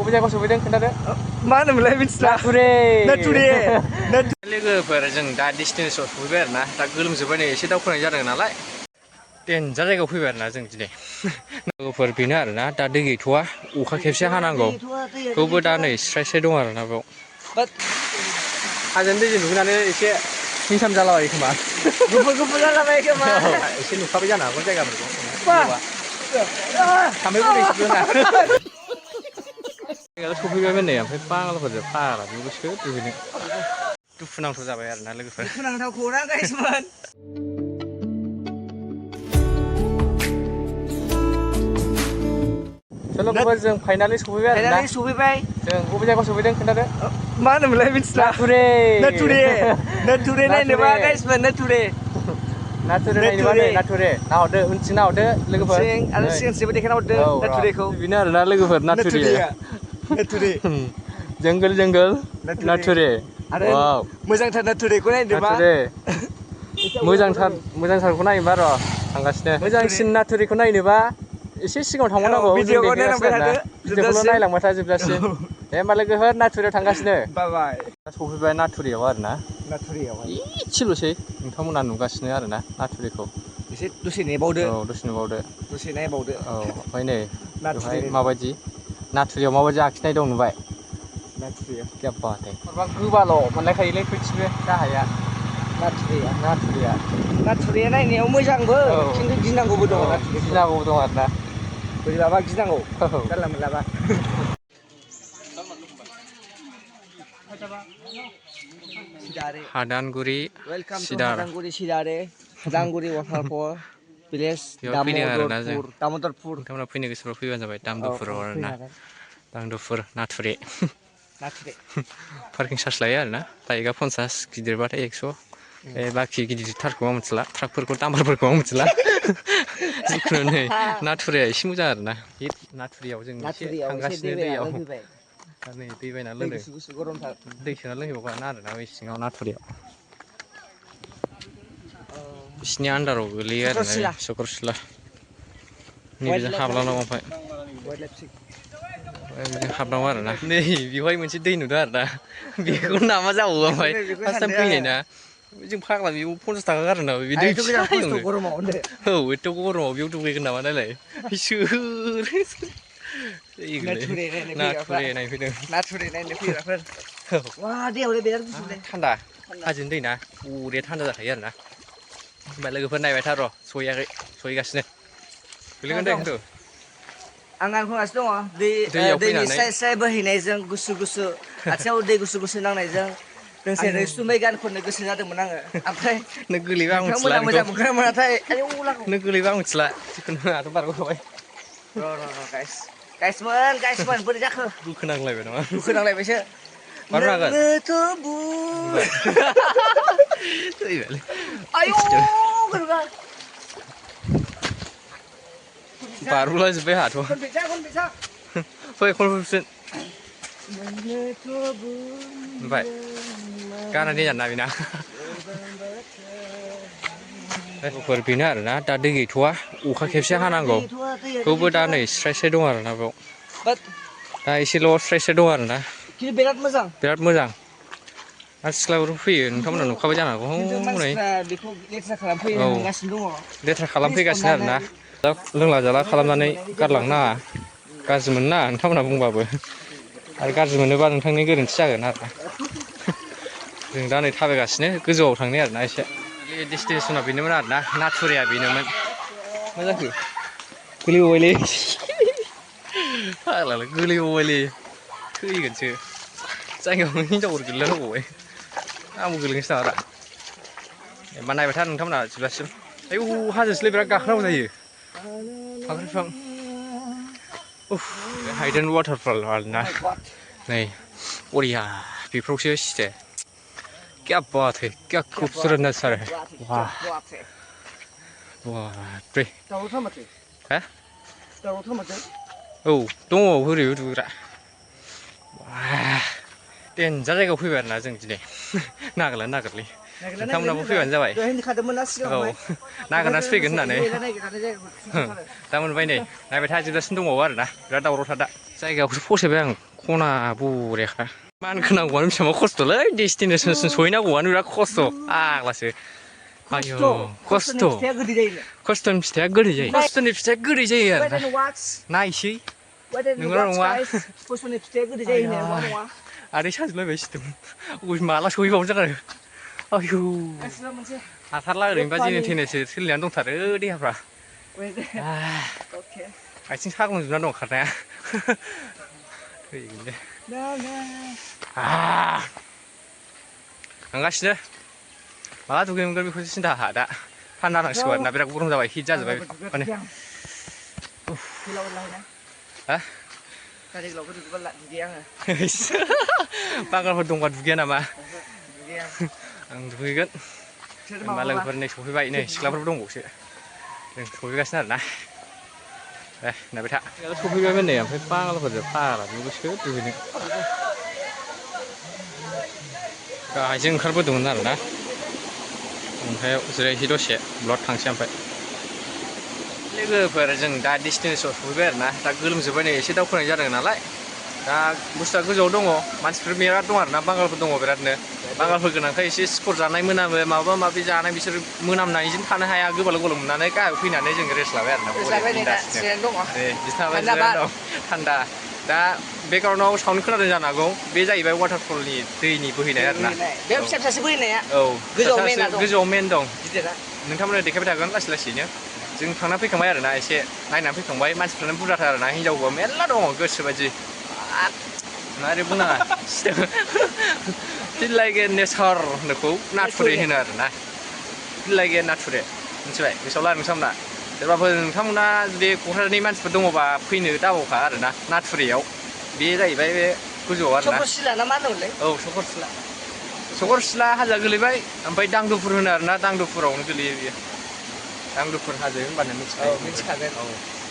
बबे जायगायाव सफैदों खोन्थादो मा होनोमोनलाय मिथिला नाथुरे लोगोफोर जों दा डेस्टिनेसनाव सफैबाय आरो ना दा गोलोमजोब्बाय नै एसे दावखोनाय जादों नालाय देनजार जायगायाव फैबाय आरो ना जों दिनै लोगोफोर बेनो आरो ना दा दै गैथ'वा अखा खेबसे हानांगौ थेवबो दा नै स्राय स्राय दं आरो ना बेयाव हाजोनि दैजों दुगैनानै एसे हिंसाम जालाबायो खोमा गुफुर जालाबायो खोमा एसे नुखाबाय जानो हागौ जायगाफोरखौ थाम्फै सफैबायमोन नै ओमफ्राय बांगालफोरजों फाग्ला बेयावबो सोर दुगैनो दुखुनांथाव जाबाय आरो ना लोगोफोर दुखुनांथाव खौरां गाइसमोन लोगोफोर जों फाइनालि सफैबाय आरो ना सफैबाय जों बबे जायगायाव सफैदों खोन्थादो मा होनोमोनलाय मिथिला नाथुरे नायनोबा गाइसमोन नाथुरे नायनोबा नै नाथुरे नाहरदो उनथिं नाहरदो लोगोफोर आरो सिगांथिंबो देखायना हरदो नाथुरेखौ बेनो आरो ना लोगोफोर नाथुरे जंगल नाथुरे आरो मोजांथार नाथुरेखौ नायनोबा मोजांथारखौ नायनोबा र' थांगासिनो मोजांसिन नाथुरेखौ नायनोबा एसे सिगाङाव थांबावनांगौ जों देखायगासिनो आरो ना भिडिअखौल' नायलांबाय था जोबजासिम दे होमबा लोगोफोर नाथुरियाव थांगासिनो सफैबाय नाथुरियाव आरो ना इसेल'सै नोंथांमोना नुगासिनो आरो ना नाथुरिखौ एसे दसे नेबावदो औ दसे नुबावदो दसे नायबावदो औ ओमफ्राय नै बेवहाय माबायदि नाथुरियाव माबायदि आखिनाय दं नुबाय गोबाल' मोनलायखायोलै फैथिबो गाहाया नाथुरिया नायनायाव मोजांबो खिन्थु गिनांगौबो दङ गिनांगौबो दं आरो ना बोरैबाबा गिनांगौ जानला मोनलाबा हादानगुरि सिदारे हादानगुरि वाटारफल भिलेज दामोदरपुर नोंथांमोना फैनो गोसोफ्राव फैबानो जाबाय दामदुफुराव आरो ना दांदुफुर नाथुरे पार्किं चार्ज लायो आरो ना बाइकआ 50 गिदिरबाथाय 100 बाखि गिदिरथारखौ मिथिला ट्राकफोरखौ दामफोरखौ मिथिला जिखुनु नै नाथुराया एसे मोजां आरो ना बे नाथुरियाव जों एसे थांगासिनो दैयाव दा नै दै बायना लोंदों दै सोना लोंहैबावगोन आरो ना बै सिङाव नाथुरियाव बिसिनि आन्दाराव गोलैयो आरो ना चक्रसिला नैबेजों हाबलांनांगौ ओमफ्राय बिदिनो हाबनांगौ आरो ना नै बेवहाय मोनसे दै नुदों आरो ना बेखौ नामा जाबावो ओमफ्राय फार्स्ट टाइम फैनाय ना जों फाग्ला बेयाव 50 थाखा गारो नामा बे दै फिसायावनो औ एथ' गरमाव बेयाव दुगैगोन नामा नायलाय सोर नाथुरे नायनो फैग्राफोर थान्दा हाजोनि दै ना बरिया थान्दा जाखायो आरो ना होमबा लोगोफोर नायबाय था र' सहैगासिनो गोलैगोन दे खिन्थु आं गानखोगासिनो दङ दैनि स्राय स्राय बोहैनायजों गुसु आथिङाव दै गुसु नांनायजों दोंसे रैसुमै गान खननो गोसो जादोंमोन आङो ओमफ्राय नों गोलैबा आं मिथिला नोंथांमोना मोजां मोनखोना मोनाथाय नों गोलैबा आं मिथिला जिखुनु आंहाथ' बारग'खाबाय गाइसमोन बोरै जाखो दुखुनांलायबाय नामा दुखुनांलायबायसो नोंनोथ' बुंबाय आयौ बारबोला जोब्बाय आंहाथ' फै खनफिन ओमफ्राय गाना देन्जारना बेना लोगोफोर बेनो आरो ना दा दै गैथ'वा अखा खेबसे हानांगौ थेवबो दा नै स्राय स्राय दं आरो ना बेयाव दा एसेल' स्राय स्राय दं आरो ना बिराद मोजां आरो सिख्लाफोरबो फैयो नोंथांमोना नुखाबाय जानो हागौ हनै औ लेथ्रा खालामफैगासिनो आरो ना दा लोंला जाला खालामनानै गारलांनो नाङा गाज्रि मोनो ना नोंथांमोना बुंबाबो आरो गाज्रि मोनोबा नोंथांनि गोरोन्थि जागोन आरो जों दा नै थाबायगासिनो गोजौआव थांनो आरो ना एसे डेस्टिनेसना बेनोमोन आरो ना नाथुरिया बेनोमोन मा जाखो गोलैबावबायलै फाग्लालै गोलैबावबायलै थैगोनसो जायगायावनो हिनजावफोर गोलैलाबायबावबाय आंबो गोलैनोसै नामा रा एबा नायबाय था नोंथांमोना जोबजासिम आयौ हाजोसोलै बिराद गाखोनांगौ जायो फाख्रि बिफां हाइडेन वाटारफल आरो ना नै बरिया बेफोरावसो स्टे क्या बात है क्या खूबसूरत नजारा है वाह बाप रे हा औ दङ ओरैबो दुगैग्रा देनजार जायगायाव फैबाय आरो ना जों दिनै नागिरला नागिरलि नोंथांमोनाबो फैबानो जाबाय औ नागिरनासो फैगोन होननानै दा मोनबाय नै नायबाय था जोबजासिम दंबावो आरो ना बिराद दावरावथार दा जायगायावसो फसायबाय आं खना बरियाखा मानखोनांगौआनो बेसेबां खस्थ'लै डेस्टिनेसनसिम सहैनांगौआनो बिराद खस्थ' आग्लासो आयौ खस्थ' खस्थ'नि फिथाइया गोदै जायो खस्थ'नि फिथाइया गोदै जायो आरो नायसै नंगौना नङा खस्थ'नि फिथाइया गोदै जायो होननाया नंगौना नङा आदै साजोबलायबाय सिथम माला सहैबावनो जागोन आयौ हाथारला ओरैनोबा जेने थेनेसो सोलिनानै दंथारो देहाफ्रा आथिं साग्लुंजोबना दं खारनाया थांगासिनो माला दुगै मोनगोन बेखौसो सिन्था आंहा दा थान्दा नांसिगौ आरोना बिराद गरम जाबाय हिट जाजोब्बाय माने बांगालफोर दंबा दुगैया नामा आं दुगैगोन होमबा लोगोफोर नै सफैबाय नै सिख्लाफोरबो दंबावसो जों सफैगासिनो आरोना दे नायबाय था सफैबायमोन नै ओमफ्राय बांगालफोरजों फाग्ला दुगैसो दुगैनो गाहायजों ओंखारबोदोंमोन आरोना ओमफ्राय जिरायसै दसे ब्लड थांसै ओमफ्राय लोगोफोर जों दा डेस्टिनेसनाव सफैबाय आरोना दा गोलोमजोब्बाय नै एसे दावखोनाय जादों नालाय दा बुस्थुआ गोजौआव दङ मानसिफोर बिराद दं आरोना बांगालफोर दङ बिरादनो बांगालफोर गोनांखाय एसे सिखर जानाय मोनामो माबा माबि जानाय बिसोर मोनामनायजों थानो हाया गोबाल' गोबाल' मोननानै गाहायाव फैनानै जों रेस्ट लाबाय आरोना बिसनाबो दं थान्दा दा बेकग्राउन्डआव साउन्ड खोनादों जानो हागौ बे जाहैबाय वाटारफलनि दैनि बोहैनाय आरोना बे फिसा फिसासो बोहैनाया औ गोजौआव मेन दं नोंथांमोना देखायबाय थागोन लासै लासैनो जों थांना फैखांबाय आरोना एसे नायनानै फैखांबाय मानसिफ्रानो बुरजाथार आरोना हिनजाव हौवा मेरला दङ गोसोबायदि मारै बुंनाङा फिल्लायगे नेचार होननायखौ नाथुरे होनो आरोना फिल्लायगे नाथुरे मिथिबाय गोसोआव ला नोंथांमोना सोरबाफोर नोंथांमोना जुदि क'क्राझारनि मानसिफोर दङबा फैनो दाबावखा आरोना नाथुरेयाव बे जाहैबाय बे गोजौआव आरोना सकरसिला ना मा होनोमोनलाय औ सकरसिला हाजोआ गोलैबाय ओमफ्राय दांदुफुर होनो आरोना दांदुफुरावनो गोलैयो बियो दांदुफुर हाजो होनबानो मिथिखागोन औ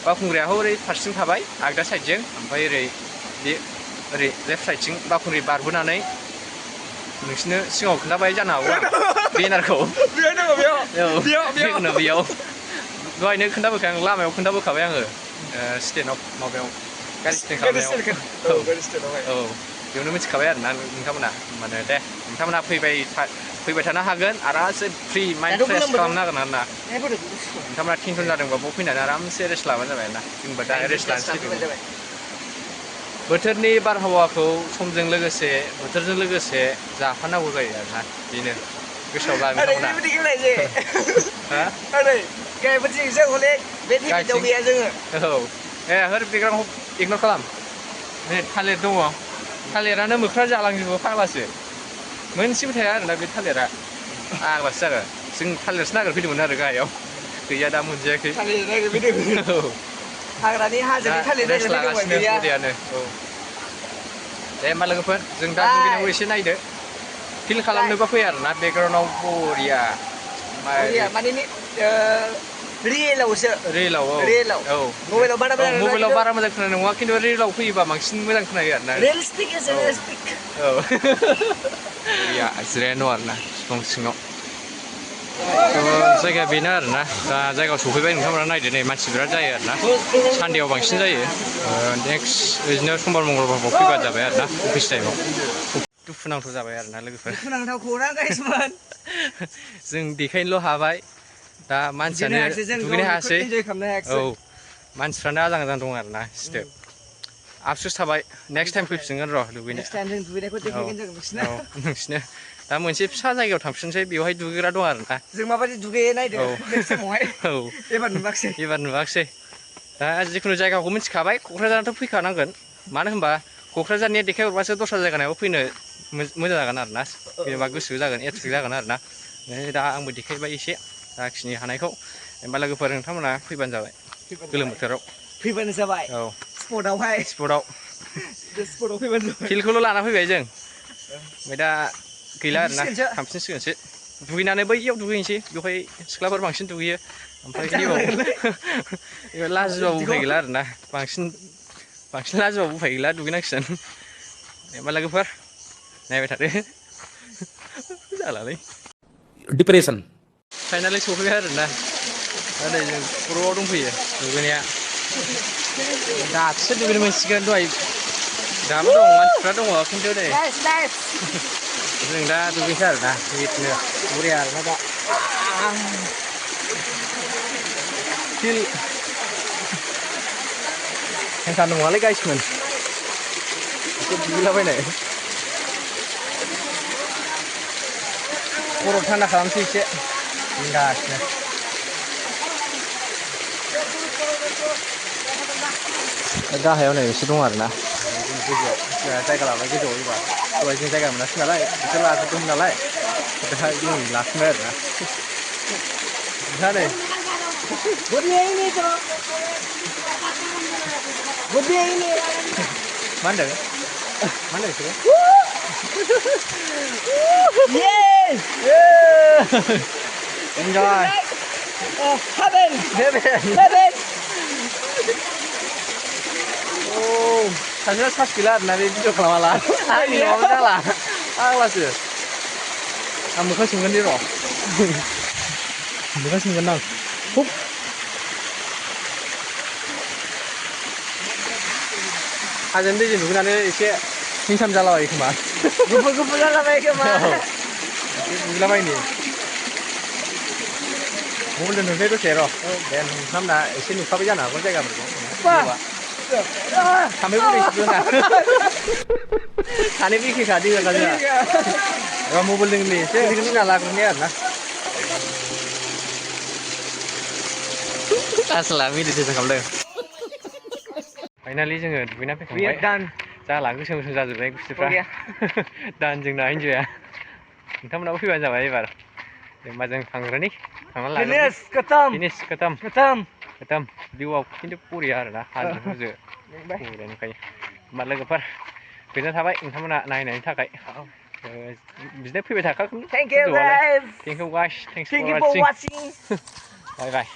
बावखुंग्रिया ओरै फारसेथिं थाबाय आगदा साइडजों ओमफ्राय ओरै बे ओरै लेफ्ट साइडथिं बावखुंग्रि बारबोनानै नोंसिनो सिगाङाव खोन्थाबाय जानो हागौ आं बेनारखौ बेयाव दहायनो खोन्थाबोखाय आं लामायाव खोन्थाबोखाबाय आङो स्टेन्डआव माबायाव गारि स्टेन्ड खालामनायाव औ बेयावनो मिथिखाबाय आरोना नोंथांमोना होमबानो दे नोंथांमोना फैबाय थानो हागोन आरामसे फ्रि माइन्ड फ्रेस खालामनो हागोन आरोना नोंथांमोना टेनसन जादोंबा बाव फैनानै आरामसे रेस्ट लाबानो जाबाय ना जोंबो दा रेस्ट लानोसै बोथोरनि बारहावाखौ समजों लोगोसे बोथोरजों लोगोसे जाफानांगौ जायो आरोना बेनो गोसोआव ला नोंथांमोना औ हर बेकग्राउन्डखौ इगनर खालाम थालिर दङ थालिरानो मोख्रा जालांजोबो फाग्लासो मोनसेबो थाया आरोना बे थालिरा आग्लासो जागोन जों थालिरसो नागिरफैदोंमोन आरो गाहायाव गैया दा मोनजायाखै हाग्रानि हाजोनि थालिर लागासिनो बरियानो औ दे होमबा लोगोफोर जों दा दुगैनायाव एसे नायदो फिल खालामनोबा फै आरोना बेकग्राउन्डआव बरिया माने रियेलाव औ मबाइलाव बारा मोजां खोनानाय नङा खिन्थु रियेलाव फैयोबा बांसिन मोजां खोनायो आरोना औ बरिया जिरायना दं आरोना बिफां सिङाव जायगाया बेनो आरोना दा जायगायाव सफैबाय नोंथांमोना नायदो नै मानसि बिराद जायो आरोना सानदेआव बांसिन जायो नेक्स्ट बिदिनो समबार मंगलबारफ्राव फैबानो जाबाय आरोना अफिस टाइमाव दुखुनांथाव जाबाय आरोना लोगोफोर जों देखायनोल' हाबाय दा मानसियानो दुगैनो हायासै औ मानसिफ्रानो आजां गाजां दं आरोना सिथो आफसुस थाबाय नेक्स्ट टाइम फैफिनगोन र' दुगैनो औ नोंसिनो दा मोनसे फिसा जायगायाव थांफिनसै बेवहाय दुगैग्रा दं आरोना जों माबायदि दुगैयो नायदो औ एबार नुवाखसै दा जिखुनु जायगाखौ मिथिखाबाय क'क्राझाराथ' फैखानांगोन मानो होनबा क'क्राझारनिया देखायहरबासो दस्रा जायगानाबो फैनो मोजां जागोन आरोना जेनेबा गोसो जागोन एट्रेक्ट जागोन आरोना दा आंबो देखायबाय एसे जाखिनि हानायखौ होमबा लोगोफोर नोंथांमोना फैबानो जाबाय गोलोम बोथोराव फैबानो जाबाय औ स्पटआव फैबानो जाबाय फिल्डखौल' लाना फैबाय जों ओमफ्राय दा गैला आरोना थांफिनसिगोनसो दुगैनानै बैयाव दुगैनोसै बेवहाय सिख्लाफोर बांसिन दुगैयो ओमफ्राय बेयाव लाजिबाबो उफाय गैला आरोना बांसिन लाजिबाबो उफाय गैला दुगैनांसिगोन होमबा लोगोफोर नायबाय थादो जालालै डिप्रेशन फाइनालि सफैबाय आरोना दा नै जों खर'आव दंफैयो दुगैनाया दासो दुगैनो मोनसिगोन दहाय दाबो दं मानसिफ्रा दङ खिन्थु नै Nice, nice. जों दा दुगैसै आरोना बिदिनो बुरिया आरोना दा स्टिल सान्दुं नङालै गाइसमोन एसे दुगैलाबायनाय खर' थान्दा खालामसै एसे बिन्दासनो गाहायाव नै एसे दं आरोना गोजौआव जायगा लाबाय गोजौआव एबार दहाय जों जायगा मोनासै नालाय बिसोर लाग्रोदोंमोन नालाय दा जों लाफिनबाय आरोना नोंथाङा नै Good ini tuh. Good ini. मा होनदों मा होनदों बिसोरो Yes. enjoy Heaven. heaven Heaven. oh सासेया सार्स गैला आरोना बे भिडिअ खालामाला आंनि नङाबा जाला आग्लासो आं मोखां सोंगोन दे र' मोखां सोंगोन आं हुप हाजोनि दैजों दुगैनानै एसे हिंसाम जालाबायो खोमा Gupu-gupu lah namanya kemana? दुगैलाबायनि मबाइल दोनथ'सै दसे र' दे नोंथांमोना एसे नुखाबाय जानो हागौ जायगाफोरखौ थाम्फै बुरैसो ना सानै एखेखा दैया जोंहा एबा मबाइल दोंनि एसे दिना लाग्रोनाय आरोना आसला मेडिटेसन खालामदों फाइनालि जोङो दुगैना फैखांबाय जाला गोसोम गोसोम जाजोब्बाय गुस्थिफ्रा दान जोंना इन्जया नोंथांमोनाबो फैबानो जाबाय एबार होमबा जों थांग्रोनि थांनानै लाग्रोनि फिनिस खतम भिउआव खिन्थु बरिया आरोना हाजो हुजो बरिया नुखायो होमबा लोगोफोर गोजोननाय थाबाय नोंथांमोना नायनायनि थाखाय बिदिनो फैबाय थाखागोन Thank you guys. Thank you guys thanks Thank you for for watching watching. Bye bye